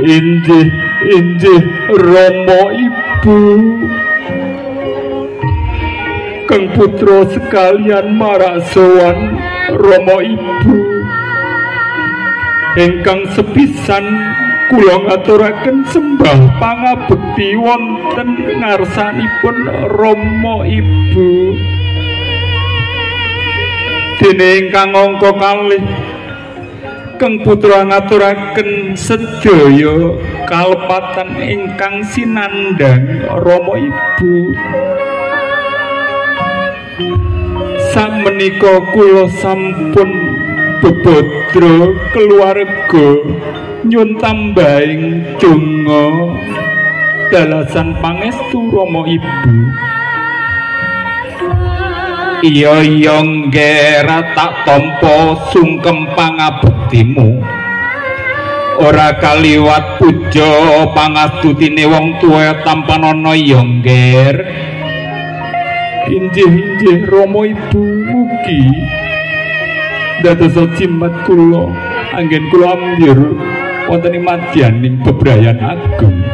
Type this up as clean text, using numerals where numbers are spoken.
Injih injih Rama Ibu. Kang putra sekalian marak sowan Rama Ibu. Ingkang sepisan kula ngaturaken sembah pangabekti wonten ngarsanipun Rama Ibu. Dene ingkang angka kalih Kang putra ngaturaken sedaya kalepatan ingkang sinandhang Rama Ibu. Sakmenika kula sampun bebadra keluarga nyun tambahing donga dalasan pangestu Rama Ibu. Iya iya ngger tak tampa sungkem pangabektimu. Ora kaliwat puja pangastutine wong tuwa tampanana ya ngger. Injih injih Rama Ibu, mugi dadosa jimat kula anggen kula ambyur wonten ing madyaning bebrayan agung.